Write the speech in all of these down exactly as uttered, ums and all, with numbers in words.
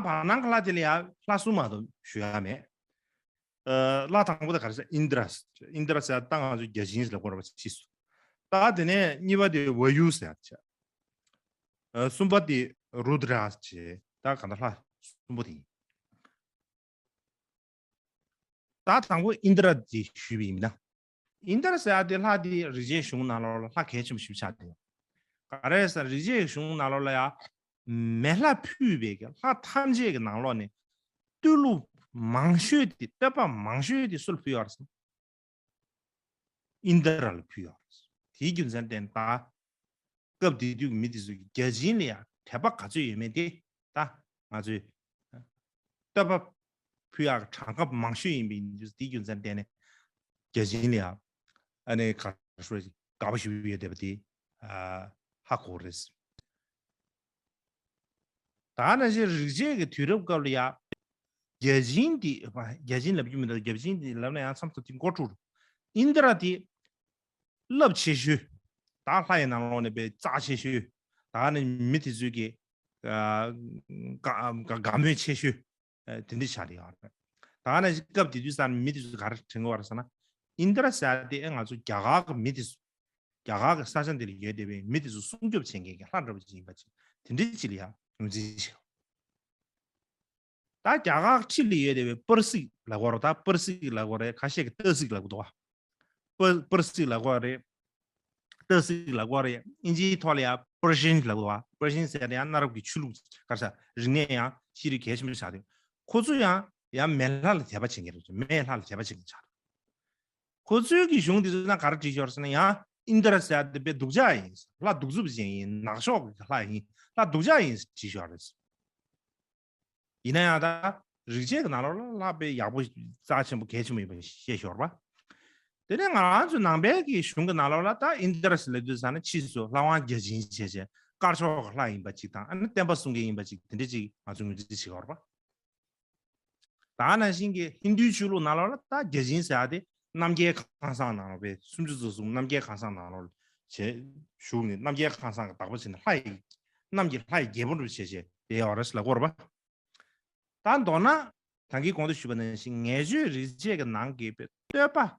བར་སྣང་གི་ལྷ་དེ་ལ་ཡང་ལྷ་གསུམ་མ་གཏོགས་ཞུ་ཡ་མེད། ཨ་ལྷ་དང་པོ་དེ་ག་རེ་ཟེར། ཨིནྡྲ། ཨིནྡྲ་ཟེར་ད་ང་ཚོ་བརྒྱ་བྱིན་ཟེར་ལབ་དགོས་རེད་པ། ཕྱིས་སུ། ད་དེ་ནས་གཉིས་པ་དེ་ཝ་ཡུ་ཟེར་ཡ་བྱས། ཨ་གསུམ་པ་དེ་རུ་དྲ་བྱས། ད་གང་ལྟར་ལྷ་གསུམ་པོ་དེ་ཡིན། ད་དང་པོ་ཨིནྡྲ་དེ་ཞུས་པ་ཡིན་ན། ཨིནྡྲ་ཟེར་ཡ་དེ་ལྷ་དེ་རིག་བྱེད་གཞུང་ནང་ལོགས་ལ་ལྷ་གལ་ཆེན་པོ་ཞིག་ཆགས་ཏེ། ག་རེ་ཟེར་ན་རིག་བྱེད་གཞུང་ནང་ལོགས་ལ་ཡང་མེ་ལྷ་ཕུལ་བའི་གི་ལྷ་ཐམས་ཅད་ཀྱི་ནང་ལོགས་ནས་བསྟོད་གླུ་མང་ཤོས་དེ། བསྟོད་པ་མང་ཤོས་དེ་སུ་ལ་ཕུལ་ཡོད་རེད་ཟེར་ན། ཨིནྡྲ་ལ་ཕུལ་ཡོད་རེད། དེའི་རྒྱུ་མཚན་བརྟེན་ད་སྐབས་དེ་དུས་ཀྱི་མི་དེ་ཚོས་བརྒྱ་བྱིན་ལ་ཡང་དད་པ་ག་ཚོད་ཡོད་མེད་དེ། ད་ང་ཚོས་བསྟོད་པ་ཕུལ་ཡག་གྲངས་ཀ་མང་ཤོས་ཡིན་པའི་དེའི་རྒྱུ་མཚན་བརྟེན་ནས་བརྒྱ་བྱིན་ལ་ཡང་ཨ་ནི་ག་རེ་ཞུ་དགའ་པོ་ཞིག་ཡོད་བསྡད་པ་དེ་ཨ་ཧ་གོ་རེད། ད་ནང་བཞིན་རིག་བྱེད་ཀྱི་དུས་རབས་སྐབས་ལ་ཡང་བརྒྱ་བྱིན་དེ། བརྒྱ་བྱིན་ལབ་རྒྱུ་མི་འདུག་བརྒྱ་བྱིན་དེ་ལབ་ན་ཡང་མཚམས་མཚམས་དེ་མགོ་འཁྲུག་རེད། ཨིནྡྲ་དེ་རླབས་ཆེ་ཤོས། ད་ལྷ་ཡི་ནང་ལོགས་ནས་དཔེ་རྩ་ཆེ་ཤོས། ད་ནི་མི་དེ་ཚོས་ཀྱི་ཨ་དགའ་དགའ་དགའ་མོས་ཆེ་ཤོས་ཨ་དེ་འདྲ་ཆགས་བསྡད་ཡོད་རེད། ད་ནི་སྐབས་དེ་དུས་ཙམ་མི་དེ་ཚོས་ག་རེ་དྲན་གྱི་ཡོད་རེད་ཟེར་ན། ཨིནྡྲ་ཟེར་ཡ་དེ་ཨེ་ང་ཚོ་རྒྱ་གར་གྱི་མི་དེ་ཚོ། རྒྱ་གར་གྱི་ས་ཆ་འདི་ལ་ཡོད་བསྡད་པའི་མི་དེ་ཚོ་སྲུང་སྐྱོབ་བྱེད་མཁན་གྱི་ལྷ་འདྲ་པོ་ཅིག་ཡིན་པ་ཅིག་དེ་འདྲའི་ཅིག་ལ་ཡང་ངོས་འཛིན་བྱེད། ད་རྒྱ་གར་ཕྱི་ལ་ཡོད་བསྡད་པའི་པར་སིག་ལབ་དགོས་རེད། ད་པར་སིག་ལབ་དགོས་རེད། ཁ་ཤས་ཀྱིས་ཏ་སིག་ལབ་ཀྱི་འདུག་བ། པར་པར་སིག་ལབ་དགོས་རེད། ཏ་སིག་ལབ་དགོས་རེད། ཨིན་ཇིའི་ཐོག་ལ་ཡང་པར་ཤན་ལབ་ཀྱི་འདུག་བ། པར་ཤན་ཟེར་ཡ་དེ་ཡང་གནའ་རབས་ཀྱི་ཆོས་ལུགས་ག་རེ་ཟེར། རིག་གནས་ཡང་ཤེས་རིག་གལ་ཆེན་པོ་ཆགས་ཏེ། ཁོ་ཚོ་ཡང་ཡང་མེ་ལྷ་ལ་དད་པ་བྱེད་མཁན་རེད། མེ་ལྷ་ལ་དད་པ་བྱེད་མཁན་ཆགས་རེད། ཁོ་ཚོའི་གི་གཞུང་དེ་ཚོ་ན་ག་རེ་བྲིས་ཤོར་ཟེར་ན། ཡང་ཨིནྡྲ་ཟེར་ཡ་དེ་དཔེ་སྡུག་ཅག་ཡིན། ལྷ་གདུག་རྩུབ་ཅན་ཡིན། ནག་ཕྱོགས་ཀྱི་ལྷ་ཡིན། ལྷ་སྡུག་ཅག་ཡིན་བྲིས་ཤོར་རེད། ཡིན་ན་ཡང་ད་རིག་བྱེད་ཀྱི་ནང་ལོགས་ལ་ལྷ་དཔེ་ཡག་པོ་རྩ་ཆེན་པོ་གལ་ཆེན་པོ་ཡིན་པ་བཤད་ཤོར་བ། དེ་ནས་ང་རང་ཚོའི་ནང་པའི་གི་གཞུང་གི་ནང་ལོགས་ལ་ད་ཨིནྡྲ་ཟེར་ལབ་དུས་ཙ་ན་ཕྱིས་སུ་ལྷ་དབང་བརྒྱ་བྱིན་བྱས་བྱས་དཀར་ཕྱོགས་ཀྱི་ལྷ་ཡིན་པ་ཅིག་དང་། ཨ་ནི་བསྟན་པ་སྲུང་མཁན་ཡིན་པ་ཅིག་དེ་འདྲ་ཅིག་ང་ཚོས་ངོས་འཛིན་བྱེད་ཀྱི་ཡོད་རེད་པ། ད་ག་ནང་བཞིན་གྱི་ཧིན་རྡུའི་ཆོས་ལུགས་ནང་ལོགས་ལ་ད་བརྒྱ་བྱིན་ཟེར་ཡ་དེ་རྣམ་རྒྱལ་ཁང་བཟང་ནང་ལོགས་པའི་སུམ་ཅུ་རྩ་གསུམ་རྣམ་རྒྱལ་ཁང་བཟང་ནང་ལོགས་བྱས་བཞུགས་ནས། རྣམ་རྒྱལ་ཁང་བཟང་གི་བདག་པོ་བྱས་ནས་ལྷ་ཡི་གནམ་གྱི་ལྷ་ཡི་རྒྱལ་པོ་འདྲ་བྱས་བྱས་བསྡད་ཡོད་རེད་ཟེར་ལབ་ཀྱི་ཡོད་རེད་པ། ད་མདོར་ན་ད་གིན་གོང་དུ་ཞུས་པ་ནང་བཞིན་ངེས་བརྗོད་རིག་བྱེད་ཀྱི་ནང་གི་བསྟོད་པ།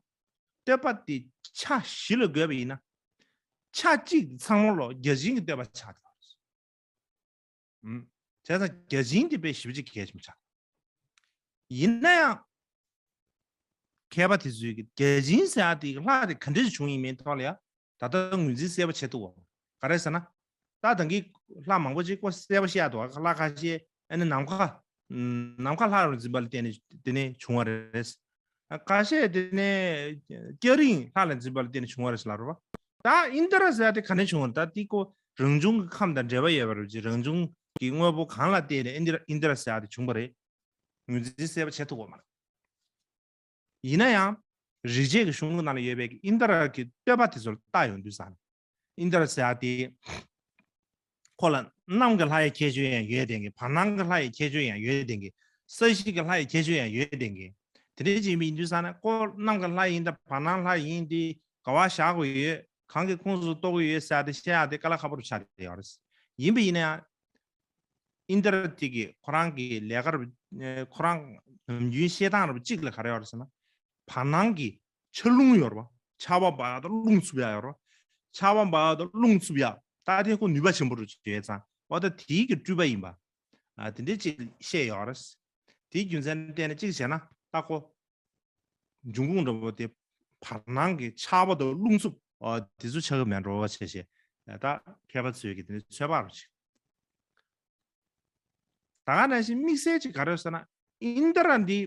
བསྟོད་པ་དེ་ཆ་བཞི་ལ་བགོས་པ་ཡིན་ན། ཆ་གཅིག་ཚང་མ་ལོ་བརྒྱ་བྱིན་གྱི་བསྟོད་པ་ཆགས་ཀྱི་ཡོད་རེད། ཨུམ། བྱས་ཙང་བརྒྱ་བྱིན་དེ་དཔེ་ཞེ་པོ་ཅིག་གལ་ཆེན་པོ་ཆགས། ཡིན་ན་ཡང་མཁས་པ་དེ་ཚོས་ཀྱི་བརྒྱ་བྱིན་ཟེར་ཡ་དེ་ལྷ་དེ་ག་འདྲ་ཞིག་བྱུང་ཡིན་མིན་ཐོག་ལ་ཡང་ད་ལྟ་ངོས་འཛིན་གསལ་པོ་བྱེད་ཐུབ་པ་ག་རེ་ཟེར་ན། ད་ད་གིན་ལྷ་མང་པོ་ཅིག་ཁོ་གསལ་པོ་བཤད་འདུག་ལྷ་ཁ་ཤས་ཨ་ནི་ནམ་མཁའ། ནམ་མཁའ་ལྷ་རུ་འཛིན་པ་ལ་བརྟེན་ནས་དེ་ནས་བྱུང་བ་རེད། ཁ་ཤས་དེ་ནས་སྐྱ་རེངས་ལྷ་ལ་འཛིན་པ་ལ་བརྟེན་ནས་བྱུང་བ་རེད་ཟེར་ལབ་རེད་པ། ད་ཨིནྡྲ་ཟེར་ཡ་དེ་ག་ནས་བྱུང་བ་རེད། ད་དེ་ཁོ་རང་བྱུང་གི་ཁམས་དང་འབྲེལ་བ་ཡོད་པ་རེད་ཅེས། རང་བྱུང་གི་དངོས་པོ་གང་ལ་བརྟེན་ནས་ཨིནྡྲ་ཨིནྡྲ་ཟེར་ཡ་དེ་བྱུང་བ་རེད། ངོས་འཛིན་གསལ་པོ་བྱེད་ཐུབ་ཀྱི་མ་རེད། ཡིན་ན་ཡང་རིག་བྱེད་ཀྱི་གཞུང་གི་ནང་ལ་ཡོད་པའི་ཨིནྡྲ་གི་བསྟོད་པ་དེ་ཚོར་བལྟ་ཡོང་དུས་ཙང་། ཨིནྡྲ་ཟེར་ཡ་དེ་ཁོ་ལ་གནམ་གྱི་ལྷ་ཡི་ཁྱད་ཆོས་ཡང་ཡོད་བསྡད་མཁན། བར་སྣང་གི་ལྷ་ཡི་ཁྱད་ཆོས་ཡང་ཡོད་བསྡད་མཁན། ས་གཞི་གི་ལྷ་ཡི་ཁྱད་ཆོས་ཡང་ཡོད་བསྡད་མཁན། དེ་འདྲ་ཅིག་ཡིན་པ་ཡིན་དུས་ཙང་ན། ཁོ་གནམ་གྱི་ལྷ་ཡིན་དང་བར་སྣང་ལྷ་ཡིན་དེ་ག་པར་བཞག་དགོས་ཡོད། གང་གི་ཁོངས་སུ་གཏོགས་ཀྱི་ཡོད་ཟེར་ཡ་དེ་བཤད་ཡ་དེ་དཀའ་ལས་ཁག་པོ་རུ་ཆགས་བསྡད་ཡོད་རེད། ཡིན་པ་ཡིན་ན་ཡང་། ཨིནྡྲ་དེ་གིས་ཁོ་རང་གི་ལས་ཀ་རུ། ཁོ་རང་ནམ་རྒྱུན་བཤད་སྟངས་རུ་གཅིག་ལ་ག་རེ་ཡོད་རེད་ཟེར་ན། བར་སྣང་གི་ཆར་རླུང་ཡོད་རེད་པ། ཆར་པ་འབབ་ཡག་དང་རླུང་འཚུབ་ཡག་ཡོད་རེད་པ། ཆར་པ་འབབ་ཡག་དང་རླུང་འཚུབ་ཡག་ད་དེ་ཁོ་ནུས་པ་ཆེན་པོ་རུ་ཡོད་ཙང་། འོ་ད་དེའི་གི་སྤྲུལ་པ་ཡིན་པ། ཨ་དེ་འདྲ་ཅིག་བཤད་ཡོད་རེད། དེའི་རྒྱུ་མཚན་བརྟེན་ནས་གཅིག་བྱས་ན་ད་ཁོ། འབྱུང་ཁུངས་འདྲ་པོ་དེ་བར་སྣང་གི་ཆར་པ་དང་རླུང་འཚུབ་ཨ་དེ་ཚོ་ཆགས་ཀྱི་མེད་འགྲོ་བ་བྱས་བྱས། ད་མཁས་པ་ཚོས་ཀྱི་དེ་ནི་ཚོད་དཔག་རུ་བྱེད། ད་ག་ནང་བཞིན་དམིགས་བསལ་ཅིག་ག་རེ་ཟེར་ན། ཨིནྡྲ་འདི་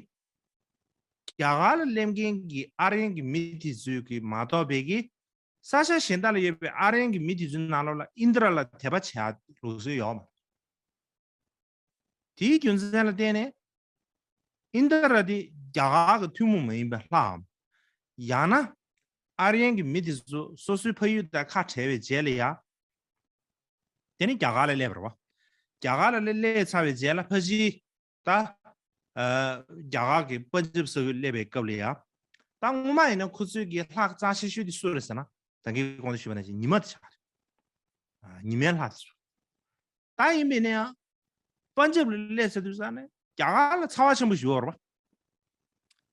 རྒྱ་གར་ལ་སླེབས་མཁན་གྱི་ཨ་རིའི་གི་མི་དེ་ཚོས་ཀྱི་མ་གཏོགས་པའི་གི་ས་ཆ་གཞན་དག་ལ་ཡོད་པའི་ཨ་རིའི་གི་མི་དེ་ཚོའི་ནང་ལོགས་ལ་ཨིནྡྲ་ལ་དད་པ་བྱེད་ཡ་ལུགས་སྲོལ་ཡོད་མ་རེད། དེའི་རྒྱུ་མཚན་ལ་བརྟེན་ནས། ཨིནྡྲ་དེ་རྒྱ་གར་གྱི་ཐུན་མོང་མ་ཡིན་པའི་ལྷའམ། ཡང་ན། ཨ་རིའི་གི་མི་དེ་ཚོ་སོ་སོའི་ཕ་ཡུལ་དང་ཁ་བྲལ་བའི་རྗེས་ལ་ཡ། དེ་ནི་རྒྱ་གར་ལ་སླེབས་པ་རེད་པ། རྒྱ་གར་ལ་སླེབས་ཚར་བའི་རྗེས་ལ་ཕལ་ཆེར། ད། ཨ། རྒྱ་གར་གྱི་པན་ཇབ་ས་ཁུལ་སླེབས་པའི་སྐབས་ལ་ཡ། ད་སྔོན་མ་ཡིན་ན་ཁོ་ཚོའི་གི་ལྷ་རྩ་ཆེ་ཤོས་དེ་སུ་རེད་ཟེར་ན། ད་གིན་གོང་དུ་ཞུས་པ་ནང་བཞིན་ཉི་མ་དེ་ཆགས་རེད། ཨ། ཉི་མའི་ལྷ་དེ་ཚོ། ད་ཡིན་པས་ན་ཡང་། པན་ཇབ་ལ་སླེབས་ཚར་དུས་ཙང་ནས་རྒྱ་གར་ལ་ཚ་བ་ཆེན་པོ་ཞིག་ཡོད་རེད་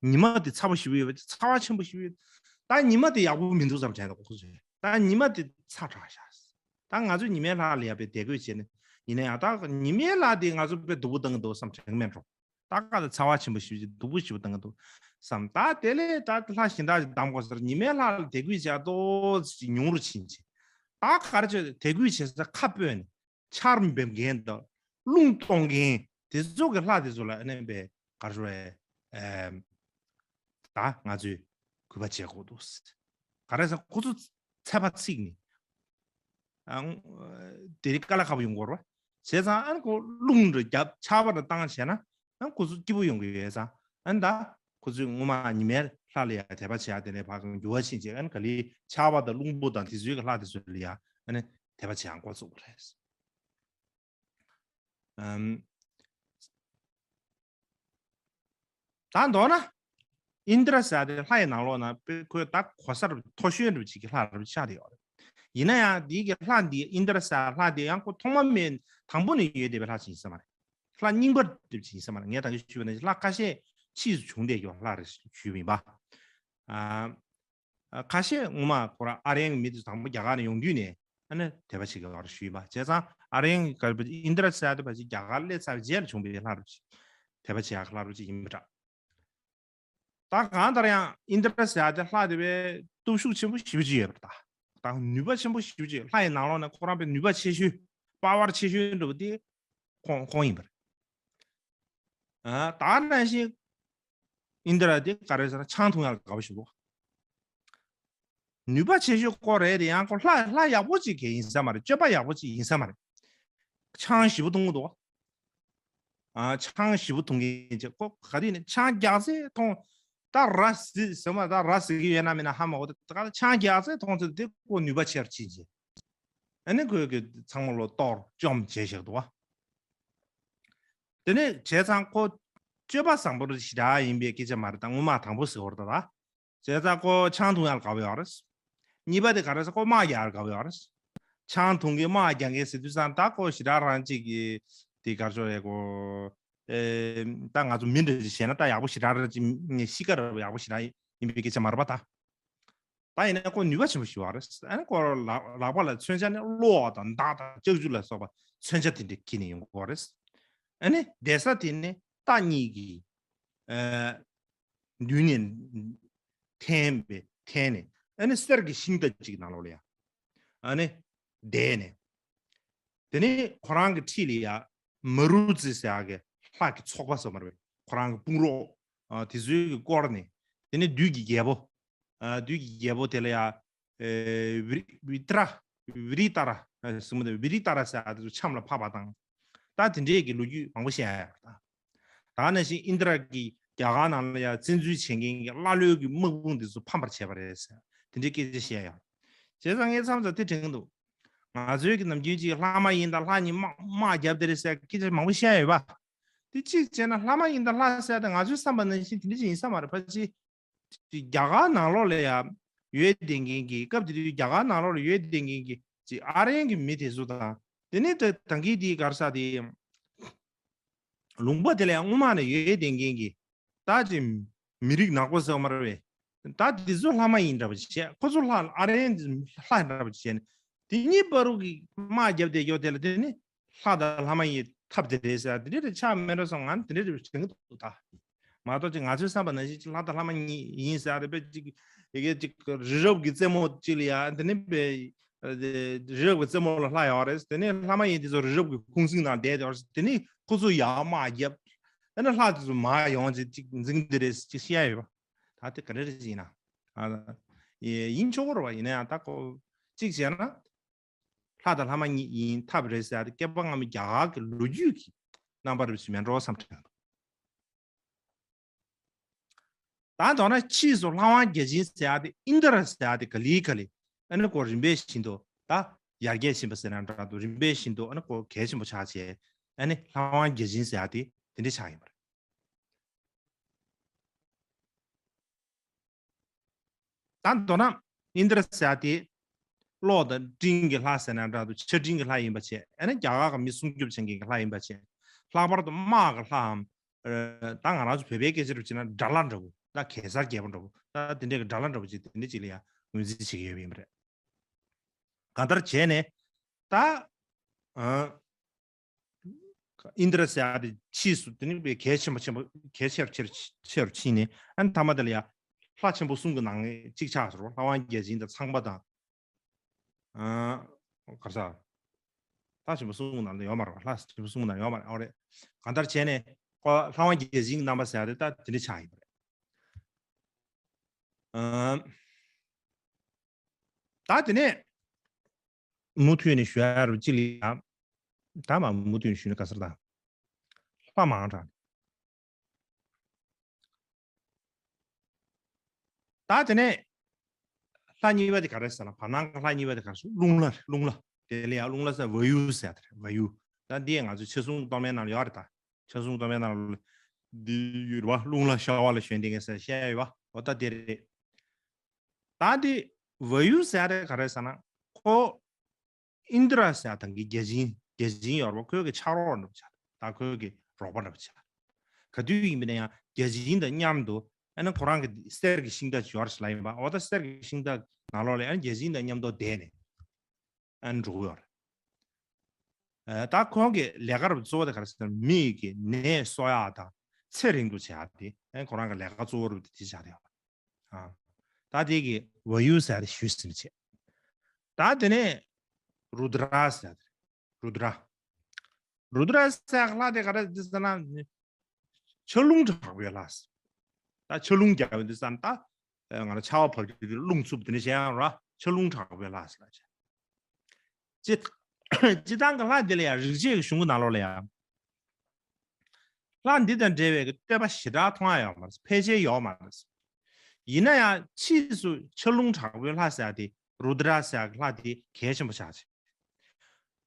པ། ཉི་མ་དེ་ཚ་པོ་ཞིག་ཡོད་པ། ཚ་བ་ཆེན་པོ་ཞིག་ཡོད། ད་ཉི་མ་དེ་ཡག་པོ་མི་འདུག་བསམ་དྲན་འདུག་ཁོ་ཚོས། ད་ཉི་མ་དེ་ཚ་དྲགས་ཤག་ད་ང་ཚོས་ཉི་མའི་ལྷ་ལ་ཡ་དཔེ་དད་གུས་བྱས་ནས་ཡིན་ན་ཡང་ད་ཉི་མའི་ལྷ་དེ་ང་ཚོ་དཔེ་སྡུག་པོ་བཏང་གི་འདུག་བསམ་དྲན་གི་མེད་འགྲོ། ད་ག་ད་ཚ་བ་ཆེན་པོ་ཞིག་སྡུག་པོ་ཞིག་བཏང་གི་འདུག་བསམ། ད་དེ་ལས་ད་ལྷ་གཞན་དག་ཅིག་གདམ་དགོས་ཟེར། ཉི་མའི་ལྷ་ལ་དད་གུས་བྱ་ཏོག་ཙམ་ཉུང་རུ་ཕྱིན་ཅིག་ད་ག་རེ་བྱས། དད་གུས་བྱེད་ས་ཁ་སྤོས་ནས་ཆར་འབེབས་མཁན་དང་རླུང་གཏོང་མཁན་དེ་ཚོ་གི་ལྷ་དེ་ཚོ་ལ་ཨ་ནི་དཔེ་ག་རེ་ཟེར། ཨེམ། ད་ང་ཚོས་གུས་པ་བྱེད་དགོས་འདུག་ག་རེ་ཟེར། ཁོ་ཚོ་ཚད་པ་ཚིག་ནས། ཨ། དེ་རིང་དཀའ་ལས་ཁག་པོ་ཡོང་གི་རེད་པ། བྱས་ཙང་ཨ་ནི་ཁོ་རླུང་འདྲ་བརྒྱབ་ཆར་པ་འདྲ་བཏང་བྱས་ན་ཨ་ཁོ་ཚོ་སྐྱིད་པོ་ཡོང་གི་ཡོད་ཙང་། ཨ་ནི་ད་ཁོ་ཚོས་སྔོན་མ་ཉི་མའི་ལྷ་ལ་ཡ་དད་པ་བྱེད་ཡ་དེ་ནས་ཕར་འགྱུར་བ་ཕྱིན་བྱས། ཨ་ནི་ག་ལེར་ཆར་པ་དང་རླུང་པོ་དང་དེ་ཚོའི་གི་ལྷ་དེ་ཚོ་ལ་ཡ་ཨ་ནི་དད་པ་བྱེད་ཡ་འགོ་བཙུགས་པ་རེད། ཨམ། ད་མདོར་ན། ཨིནྡྲ་ཟེར་ཡ་དེ་ལྷ་ཡི་ནང་ལོགས་ན་དཔེ་ཁོས་ད་གོ་ས་རུ་མཐོ་ཤོས་རུ་ཅིག་གི་ལྷ་རུ་ཆགས་བསྡད་ཡོད་རེད། ཡིན་ན་ཡང་འདི་གི་ལྷ་འདི་ཨིནྡྲ་ཟེར་ཡ་ལྷ་འདི་ཡང་ཁོ་ཐོག་མ་མེད་དང་པོ་ནས་ཡོད་བསྡད་པའི་ལྷ་ཅིག་ཡིན་ས་མ་རེད། ལྷ་རྙིང་པ་འདྲ་ཅིག་ཡིན་ས་མ་རེད། ངས་ད་གིན་ཞུས་པ་ནང་བཞིན་ལྷ་ཁ་ཤས་ཕྱིས་སུ་བྱུང་བསྡད་ཡོད་ལྷ་རེད་ཞུས་པ་ཡིན་པ། ཨ། ཁ་ཤས་སྔོན་མ་ཁོ་རང་ཨ་རིའི་མི་དེ་དང་པོ་རྒྱ་གར་ནས་ཡོང་དུས་ནས་ཨ་ནི་དད་པ་བྱེད་ཀྱི་ཡོད་རེད་ཞུས་པ། བྱས་ཙང་ཨ་རིའི་ག་ཨིནྡྲ་ཟེར་ཡ་དེ་ཕལ་ཆེར་རྒྱ་གར་སླེབས་ཚར་བའི་རྗེས་ལ་བྱུང་བའི་ལྷ་རུ་ཅིག་དད་པ་བྱེད་ཡག་གི་ལྷ་རུ་ཅིག་ཡིན་པ་འདྲ། ད་གང་ལྟར་ཡང་ཨིནྡྲ་ཟེར་ཡ་དེ་ལྷ་དེ་བས་སྟོབས་ཤུགས་ཆེན་པོ་ཞེ་པོ་ཅིག་ཡོད་པ་རེད། ད་ད་ནུས་པ་ཆེན་པོ་ཞེ་པོ་ཅིག་ལྷ་ཡི་ནང་ལོགས་ནས་ཁོ་རང་དཔེ་ནུས་པ་ཆེ་ཤོས་པ་ཝར་ཆེ་ཤོས་འདྲ་པོ་དེ་ཁོང་ཁོང་ཡིན་པ་རེད། ཨ། ད་ནང་བཞིན་ཨིནྡྲ་དེ་ག་རེ་ཟེར་ན་ཆང་འཐུང་ཡག་ལ་དགའ་པོ་ཞིག་འདུག་ནུས་པ་ཆེ་ཤོས་ཁོ་རེད་དེ། ཡང་ཁོ་ལྷ་ལྷ་ཡག་པོ་ཅིག་གི་ཡིན་ས་མ་རེད། སྤྱོད་པ་ཡག་པོ་ཅིག་ཡིན་ས་མ་རེད། ཆང་ཞེ་པོ་འཐུང་གི་འདུག་ཨ། ཆང་ཞེ་པོ་འཐུང་གི་ཡིན་ཅེ། ཁོ་ག་དུས་ནས་ཆང་རྒྱགས་ཚད་འཐུང་། ད་ར་བཟི་ཟེར་མ། ད་ར་བཟི་གི་ཡོད་ན་མེད་ན་ཧ་མ་གོ། ད་ཆང་རྒྱགས་ཚད་འཐུང་ཚད་དེ་ཁོ་ནུས་པ་ཆེར་ཕྱིན་ཅེ། ཨ་ནི་ཁོས་གི་ཚང་མ་ལོ་གཏོར་བཅོམ་བྱས་བཞག་འདུག་བ། དེ་ནས་བྱས་ཙང་ཁོ་སྤྱོད་པ་བཟང་པོ་ཞེ་དྲག་ཡིན་པའི་སྐད་ཆ་མ་རེད། ད་སྔོན་མ་དང་པོ་ཟེར་བ་རེད་ད། བྱས་ཙང་ཁོ་ཆང་འཐུང་ཡག་དགའ་པོ་ཡོད་རེད། གཉིས་པ་དེ་ག་རེ་ཟེར། ཁོ་དམག་རྒྱག་ཡག་དགའ་པོ་ཡོད་རེད། ཆང་འཐུང་གི་དམག་རྒྱག་མཁན་ཟེར་དུས་ཙང་ད་ཁོ་ཞེ་དྲག་རང་གཅིག་གི་དེ་ག་རེ་ཟེར་རེད། ཁོ་ཨེ་ད་ང་ཚོ་མི་འདྲ་ཅིག་བྱས་ན་ད་ཡག་པོ་ཞེ་དྲག་རང་གཅིག་གཤིས་ཀ་ར་ཡག་པོ་ཞེ་དྲག་ཡིན་པའི་སྐད་ཆ་མ་རེད་པ་ད། ད་ཡིན་ན་ཁོ་ནུས་པ་ཆེན་པོ་ཞིག་ཡོད་རེད། ཨ་ནི་ཁོ་ལག་ལག་པ་ལ་མཚོན་ཆ་ནི་གློག་དང་མདའ་དང་ལྕགས་ཀྱུ་ལ་སོགས་པ་མཚོན་ཆ་དེ་འདྲ་འཁྱེར་ནས་ཡོང་གི་ཡོད་རེད། ཨ་ནི་བསྡད་ས་དེ་ནི་རྟ་གཉིས་ཀྱི་ཨ་མདུན་ནས་འཐེན་པའི་འཐེན་ནས། ཨ་ནི་གསེར་གྱི་ཤིང་རྟ་གཅིག་ནང་ལོགས་ལ་ཡ་ཨ་ནི་བསྡད་ནས། དེ་ནས་ཁོ་རང་གི་འཁྲིས་ལ་ཡ་མ་རུ་ཙི་ཟེར་ཡག་གི་ལྷ་གི་ཚོགས་པ་ཟེར་མ་རེད་པས། ཁོ་རང་གི་དཔུང་རོགས་ཨ་དེ་ཚོའི་གི་སྐོར་ནས། དེ་ནས་བདུད་ཀྱི་རྒྱལ་པོ། ཨ་བདུད་ཀྱི་རྒྱལ་པོ་དེ་ལ་ཡ་ཨེ་བི་བི་ཏྲ་བི་རི་ཏ་ར་ཨ་ཟེར་མ་དེ་བི་རི་ཏ་ར་ཟེར་ཡག་དེ་ཚོ་འཆམ་ལ་ཕབ་པ་དང་། ད་དེ་འདྲའི་གི་ལོ་རྒྱུས་མང་པོ་བཤད་ཡ་ཡོད་རེད་ད། ད་ནང་བཞིན་ཨིནྡྲ་གིས་རྒྱ་གར་ནང་ལ་ཡ་བཙན་འཛུལ་བྱེད་མཁན་གྱི་ཀླ་ཀློའི་གི་དམག་དཔུང་འདི་ཚོ་ཕམ་པར་བྱས་པ་རེད་ཟེར། དེ་འདྲའི་སྐད་ཆ་བཤད་ཡ་ཡོད། བྱས་ཙང་ངས་མཚམས་མཚམས་དེ་དྲན་གྱི་འདུག་ང་ཚོའི་གི་ནམ་རྒྱུན་ཅིག་ལྷ་མ་ཡིན་དང་ལྷ་ཉིད་དམག་དམག་རྒྱབ་དེ་རེད་ཟེར་སྐད་ཆ་མང་པོ་བཤད་ཡོད་པ། དེ་གཅིག་བྱས་ན་ལྷ་མ་ཡིན་དང་ལྷ་ཟེར་དེ་ང་ཚོའི་བསམ་པ་ནང་བཞིན་དེ་འདྲ་ཅིག་ཡིན་ས་མ་རེད། ཕལ་ཆེར་རྒྱ་གར་ནང་ལོགས་ལ་ཡ་ཡོད་བསྡད་མཁན་གྱི། སྐབས་དེ་དུས་རྒྱ་གར་ནང་ལོགས་ལ་ཡོད་བསྡད་མཁན་གྱི་ཅིག་ཨ་རིའི་གི་མི་དེ་ཚོ་དང་། དེ་ནས་ད་ད་གིན་དེའི་ག་རེ་ཟེར་དེ་ལུང་པ་དེ་ལ་ཡ་སྔོན་མ་ནས་ཡོད་བསྡད་མཁན་གྱི། ད་ཅིག་མི་རིགས་ནག་པོ་ཟེར་བ་མ་རེད་པས། ད་དེ་ཚོ་ལྷ་མ་ཡིན་འདྲ་པོ་ཅིག་བྱས། ཁོ་ཚོ་ལྷ་ཨ་རིའི་ལྷ་འདྲ་པོ་ཅིག་བྱས་ནས། དེ་གཉིས་བར་དུ་གི་དམག་རྒྱབ་བསྡད་ཡོད་དེ་ལ། དེ་ནི་ལྷ་དང་ལྷ་མ་ཡིན་ཐབས་དེ་རེད་ཟེར། དེ་འདྲ་རེད་ཆགས་མེད་འགྲོ་བསམ། ང་དེ་འདྲ་རེད་དྲན་གྱི་འདུག་ད། མ་གཏོགས་ཅིག་ང་ཚོའི་བསམ་པ་ནང་བཞིན་ཅིག་ལྷ་དང་ལྷ་མ་གཉིས་ཡིན་ཟེར་རེད་པས། ཅིག་ཡ་གི་ཅིག་རི་རབ་ཀྱི་རྩེ་མོ་ཅིག་ལ་ཡ་དེ་ནི་པས། རི་རབ་ཀྱི་རྩེ་མོ་ལ་ལྷ་ཡོད་རེད། དེ་ནས་ལྷ་མ་ཡིན་དེ་ཚོ་རི་རབ་ཀྱི་ཁུང་ཚིག་ནང་བསྡད་ཡོད་རེད། དེ་ནས་ཁོ་ཚོ་ཡར་དམག་རྒྱབ། ཨ་ནི་ལྷ་དེ་ཚོ་མར་ཡོང་ཅིག་ཅིག་འཛིང་དེ་རེད་ཅིག་བཤད་ཡ་ཡོད་པ། ད་དེ་ག་འདྲ་རེད་ཡིན་ན། ཨ། ཡིན་ཆོག་གི་རེད་པ། ཡིན་ན་ཡང་ད་ཁོ་གཅིག་བྱས་ན། ལྷ་དང་ལྷ་མ་གཉིས་ཡིན་ཐབས་རེད་ཟེར་ཡ་དེ་བསྐལ་པ་སྔ་མའི་རྒྱ་གར་གྱི་ལོ་རྒྱུས་ཀྱི་རྣམ་པ་རེད་ཅིག་མེད་འགྲོ་བསམ་དྲན་འདུག་ད་མདོར་ན་ཕྱིས་སུ་ལྷ་དབང་བརྒྱ་བྱིན་ཟེར་ཡ་དེ་ཨིནྡྲ་ཟེར་ཡ་དེ་ག་ལེ་ག་ལེ་ཨ་ནི་ཁོ་རིམ་པས་བཞིན་དུ་ད་ཡར་རྒྱས་ཕྱིན་པ་ཟེར་ན་འདྲ་འདུག་རིམ་པས་བཞིན་དུ་ཨ་ནི་ཁོ་གལ་ཆེན་པོ་ཆགས་བྱས། ཨ་ནི་ལྷ་དབང་བརྒྱ་བྱིན་ཟེར་ཡ་དེ་དེ་འདྲ་ཆགས་ཡིན་པ་རེད། ད་མདོར་ན་ཨིནྡྲ་ཟེར་ཡ་དེ་གློག་དང་སྤྲིན་གྱི་ལྷ་ཟེར་ན་འདྲ་འདུག་ཆར་སྤྲིན་གྱི་ལྷ་ཡིན་པ་བྱས། ཨ་ནི་རྒྱ་གར་གྱི་མི་སྲུང་སྐྱོབ་བྱེད་མཁན་གྱི་ལྷ་ཡིན་པ་བྱས། ལྷག་པར་དུ་དམག་གི་ལྷའམ། ཨ། ད་ང་རང་ཚོ་བོད་པའི་སྐད་ཆ་རུ་བྱས་ན་དགྲ་ལྷ་འདྲ་བོ། ད་གེ་སར་རྒྱལ་པོ་འདྲ་བོ། ད་དེ་འདྲའི་གི་དགྲ་ལྷ་འདྲ་བོ་ཅིག་དེ་འདྲ་ཅིག་ལ་ཡང་ངོས་འཛིན་བྱེད་ཀྱི་ཡོད་པ་ཡིན་པ་རེད། གང་ལྟར་བྱས་ནས་ད། ཨ། ཨིནྡྲ་ཟེར་ཡ་དེ་ཕྱིས་སུ་དེ་ནི་དཔེ་གལ་ཆེན་པོ་ཆེན་པོ་གལ་ཆེ་རུ་ཆེ་རུ་ཆེ་རུ་ཕྱིན་ནས། ཨ་ནི་མཐའ་མ་དེ་ལ་ཡ་ལྷ་ཆེན་པོ་གསུམ་གྱི་ནང་ནས་གཅིག་ཆགས་སོང་། ལྷ་དབང་བརྒྱ་བྱིན་དང་ཚངས་པ་དང་། ཨ། ག་རེ་ཟ། ལྷ་ཆེན་པོ་གསུམ་གྱི་ནང་ལ་ཡོད་མ་རེད་པ། ལྷ་ཆེན་པོ་གསུམ་གྱི་ནང་ཡོད་མ་རེད། ཨོ་རེད། གང་ལྟར་བྱས་ནས་ཁོ་ལྷ་དབང་བརྒྱ་བྱིན་གྱི་རྣམ་པ་ཟེར་ཡ་དེ་ད་དེ་འདྲ་ཆགས་ཡིན་པ་རེད། ཨ། ད་དེ་ནས་མུ་མཐུད་ནས་ཞུ་ཡ་རུ་ཅི་ལ་ཡ། ད་མ་མུ་མཐུད་ནས་ཞུས་ན་ག་ཟེར་ད། ལྷ་མང་དྲགས། ད་དེ་ནས་ལྷ་གཉིས་པ་དེ་ག་རེ་ཟེར་ན། བར་སྣང་གི་ལྷ་གཉིས་པ་དེ་ག་རེ་ཟེར། རླུང་ལྷ་རེད། རླུང་ལྷ། དེ་ལ་ཡ་རླུང་ལྷ་ཟེར། ཝ་ཡུ་ཟེར་དེ་རེད། ཝ་ཡུ། ད་འདི་ང་ཚོའི་ཆ་སྲུང་གཏོར་མའི་ནང་ལ་ཡོད་རེད་ད། ཆ་སྲུང་གཏོར་མའི་ནང་ལ་འདི་ཡོད་རེད་པ། རླུང་ལྷ་ཤ་བ་ལ་ཞོན་བསྡད་མཁན་ཟེར་བཤད་ཡ་ཡོད་པ། འོ་ད་དེ་རེད། ད་འདི་ཝ་ཡུ་ཟེར་དེ་ག་རེ་ཟེར་ན། ཁོ་ཨིནྡྲ་ཟེར་ཡ་ད་གིན་བརྒྱ་བྱིན། བརྒྱ་བྱིན་ཡོད་རེད་པ། ཁོའི་གི་ཕྱག་རོགས་འདྲ་པོ་ཆགས། ད་ཁོའི་གི་རོགས་པ་འདྲ་པོ་ཆགས། ག་དུས་ཡིན་པ་ན་ཡང་བརྒྱ་བྱིན་དང་མཉམ་དུ། ཨ་ནི་ཁོ་རང་གི་གསེར་གྱི་ཤིང་རྟ་ཅིག་ཡོད་རེད་ཟེར་ལབ་ཡིན་པ། འོ་ད་གསེར་གྱི་ཤིང་རྟ་ནང་ལོགས་ལ་ཨ་ནི་བརྒྱ་བྱིན་དང་མཉམ་དུ་བསྡད་ནས་ཨ་ནི་འགྲོ་གི་ཡོད་རེད། ཨ། ད་ཁོང་གི་ལས་ཀ་རུ་གཙོ་བོ་དེ་ག་རེ་ཟེར་ན། མི་ཡི་གི་ནད་གསོ་ཡ་དང་ཚེ་རིང་དུ་བྱེད་ཡ་དེ་ཨ་ནི་ཁོ་རང་གི་ལས་ཀ་གཙོ་བོ་རུ་དེ་ཆགས་བསྡད་ཡོད་རེད། ཨ། ད་དེ་གི་ཝ་ཡུ་ཟེར་དེ་ཞུས་ཟིན་བྱས། ད་དེ་ནས་རུ་དྲ་ཟེར་དེ། རུ་དྲ། རུ་དྲ་ཟེར་ལྷ་དེ་ག་རེ་འདི་ཟེར་ན། ཆར་རླུང་དྲག་པོའི་ལྷ་ཟེར། ད་ཆར་རླུང་རྒྱག་པའི་འདི་ཟེར་ན། ད་ང་རང་ཆར་པ་བབས་རྒྱུ་དེ་རླུང་འཚུབ་དེ་འདྲ་བྱེད་ཡ་ར། ཆར་རླུང་དྲག་པོའི་ལྷ་ཟེར་ལབ་བྱས། སྤྱི་སྤྱི་བཏང་གི་ལྷ་དེ་ལ་ཡང་རིག་བྱེད་ཀྱི་གཞུང་གི་ནང་ལོགས་ལ་ཡང་། ལྷ་འདི་དང་འབྲེལ་བའི་གི་བསྟོད་པ་ཞེ་དྲག་མཐོང་ཡ་ཡོད་མ་རེད། ཕལ་ཆེར་ཡོད་མ་རེད། ཡིན་ན་ཡང་ཕྱིས་སུ་ཆར་རླུང་དྲག་པོའི་ལྷ་ཟེར་ཡ་དེ། རུ་དྲ་ཟེར་ཡ་གི་ལྷ་དེ་གལ་ཆེན་པོ་ཆགས་བྱས།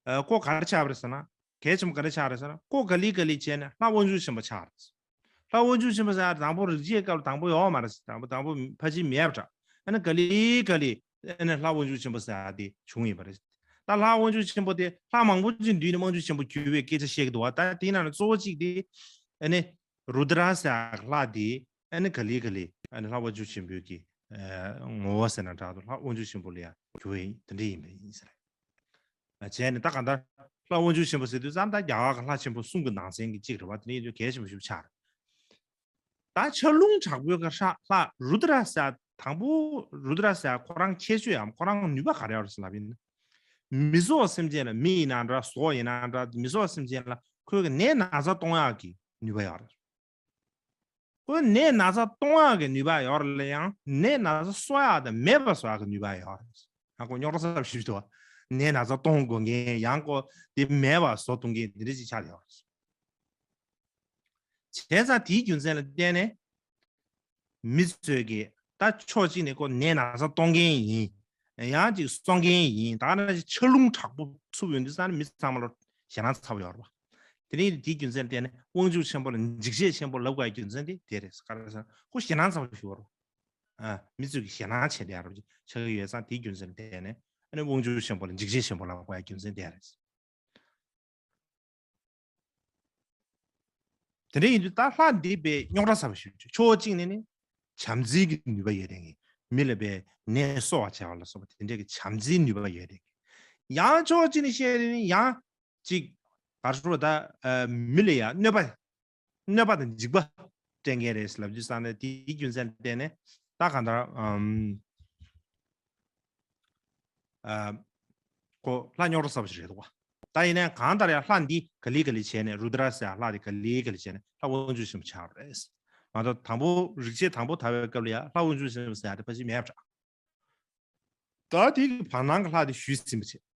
ཨ། ཁོ་ག་རེ་ཆགས་པ་རེད་ཟེར་ན། གལ་ཆེན་པོ་ག་རེ་ཆགས་རེད་ཟེར་ན། ཁོ་ག་ལེ་ག་ལེ་བྱས་ནས་ལྷ་དབང་ཕྱུག་ཆེན་པོ་ཆགས་རེད། ལྷ་དབང་ཕྱུག་ཆེན་པོ་ཟེར་ཡ་དང་པོ་རིག་བྱེད་སྐབས་ལ་དང་པོ་ཡོད་མ་རེད། དང་པོ་དང་པོ་ཕལ་ཆེར་མེད་པ་འདྲ། ཨ་ནི་ག་ལེ་ག་ལེ་ཨ་ནི་ལྷ་དབང་ཕྱུག་ཆེན་པོ་ཟེར་ཡ་དེ་བྱུང་ཡིན་པ་རེད། ད་ལྷ་དབང་ཕྱུག་ཆེན་པོ་དེ་ལྷ་མང་པོ་ཅིག་འདུས་ནས་དབང་ཕྱུག་ཆེན་པོ་གྱུར་བའི་སྐད་ཆ་བཤད་ཀྱི་འདུག་བ། ད་དེའི་ནང་ནས་གཙོ་བོ་གཅིག་དེ་ཨ་ནི་རུ་དྲ་ཟེར་ཡ་ལྷ་དེ། ཨ་ནི་ག་ལེ་ག་ལེ་ཨ་ནི་ལྷ་དབང་ཕྱུག་ཆེན་པོའི་གི། ཨ། ངོ་བོ་ཟེར་ན་འདྲ་འདུག་ལྷ་དབང་ཕྱུག་ཆེན་པོ་ལ་ཡང་གྱུར་བ་ཡིན། དེ་འདྲ་ཡིན་པ་ཡིན་ཟེར། ཨ། བྱས་ནས་ད་གང་ལྟར་ལྷ་དབང་ཕྱུག་ཆེན་པོ་ཟེར་དུས་ཙམ་ད་རྒྱ་གར་གྱི་ལྷ་ཆེན་པོ་གསུམ་གྱི་ནང་ཚན་གྱི་གཅིག་རེད་བ། དེ་ནས་ཡིན་དུས་གལ་ཆེན་པོ་ཞིག་ཆགས་རེད། ད་ཆར་རླུང་དྲག་པོའི་ཁར་ལྷ་རུ་དྲ་ཟེར་དང་པོ། རུ་དྲ་ཟེར་ཁོ་རང་ཁྱད་ཆོས་ཡང་ཁོ་རང་ནུས་པ་ག་རེ་ཡོད་རེད་ཟེར་ལབ་ཡིན་ན། མི་ཚོགས་སེམས་ཅན་ལ། མི་ཡིན་ན་འདྲ། ཟོག་ཡིན་ན་འདྲ། མི་ཚོགས་སེམས་ཅན་ལ་ཁོའི་གི་ནད་ན་ཚ་གཏོང་ཡག་གི་ནུས་པ་ཡོད་རེད། ཁོའི་ནད་ན་ཚ་གཏོང་ཡག་གི་ནུས་པ་ཡོད་རེད་ལ། ཡང་ནད་ན་ཚ་གསོ་ཡག་དང་མེད་པ་བཟོ་ཡག་གི་ནུས་པ་ཡོད་རེད། ཨ། ཁོ་རྙོག་དྲ་ཚ་པོ་ཞིག་འདུག་བ། ནད་ན་ཚ་གཏོང་དགོས་མཁན། ཡང་ཁོ་དེ་མེད་པ་བཟོ་ཐུབ་མཁན་དེ་འདྲ་ཞིག་ཆགས་ཡོད་རེད། བྱས་ཙང་དེའི་རྒྱུ་མཚན་ལ་བརྟེན་ནས་མི་ཚོས་ཀྱིས་ད་ཕྱོགས་གཅིག་ནས་ཁོ་ནད་ན་ཚ་གཏོང་མཁན་ཡིན། ཡང་ཅིག་གསོ་མཁན་ཡིན། ད་ནང་བཞིན་ཆར་རླུང་དྲག་པོ་འཚུབ་ཡོང་དུས་ཙང་ནས་མི་ཚང་མ་ལ་ཞེད་སྣང་ཚ་པོ་ཡོད་རེད་པ། དེ་ནས་དེའི་རྒྱུ་མཚན་ལ་བརྟེན་ནས་དབང་ཕྱུག་ཆེན་པོ་ལ་འཇིགས་བྱེད་ཆེན་པོ་ལབ་དགོས་ཡ་རྒྱུ་མཚན་དེ་དེ་རེད། ག་རེ་ཟེར་ན་ཁོ་ཞེད་སྣང་ཚ་པོ་ཞིག་ཡོད་རེད་པ། ཨ། མི་ཚོས་ཀྱིས་ཞེད་སྣང་བྱེད་བསྡད་ཡ་རེད་པ། ཆགས་ཀྱི་ཡོད་ཙང་དེའི་རྒྱུ་མཚན་ལ་བརྟེན་ནས་ཨ་ནི་དབང་ཕྱུག་ཆེན་པོ་ལ་འཇིགས་བྱེད་ཆེན་པོ་ལབ་དགོས་ཡ་རྒྱུ་མཚན་དེ་རེད། དེ་འདྲ་ཡིན་དུས་ད་ལྷ་འདི་དཔེ་རྙོག་དྲ་ཚ་པོ་ཞིག་ཕྱོགས་གཅིག་ནས་ནི་བྱམས་བརྩེ་གི་ནུས་པ་ཡོད་བསྡད་མཁན། མི་ལ་དཔེ་ནད་གསོ་བ་བྱ་བ་ལ་སོགས་པ་དེ་འདྲ་གི་བྱམས་བརྩེའི་ནུས་པ་ཡོད་བསྡད་མཁན། ཡང་ཕྱོགས་གཅིག་ནས་བཤད་ན་ནི་ཡང་ཅིག་ག་རེ་ཟེར་ད། ཨ། མི་ལ་ཡང་གནོད་པ། གནོད་པ་དང་འཇིགས་པ་སྤྲད་མཁན་རེད་ལབ་རྒྱུ་ཙང་ནས་དེའི་རྒྱུ་མཚན་ལ་བརྟེན་ནས་ད་གང་ལྟར། ཨམ། ཨ། ཁོ་ལྷ་རྙོག་དྲ་ཚ་པོ་ཞིག་རེད་འདུག་བ། ད་ཡིན་ནའང་གང་ལྟར་ཡང་ལྷ་འདི་ག་ལེ་ག་ལེ་བྱས་ནས། རུ་དྲ་ཟེར་ཡ་ལྷ་འདི་ག་ལེ་ག་ལེ་བྱས་ནས་ལྷ་དབང་ཕྱུག་ཆེན་པོ་ཆགས་པ་རེད། མ་གཏོགས་དང་པོ་རིག་བྱེད་དང་པོ་དར་བའི་སྐབས་ལ་ཡང་ལྷ་དབང་ཕྱུག་ཆེན་པོ་ཟེར་ཡ་དེ་ཕལ་ཆེར་མེད་པ་འདྲ། ད་དེ་གི་བར་སྣང་གི་ལྷ་དེ་ཞུས་ཟིན་པ་བྱས།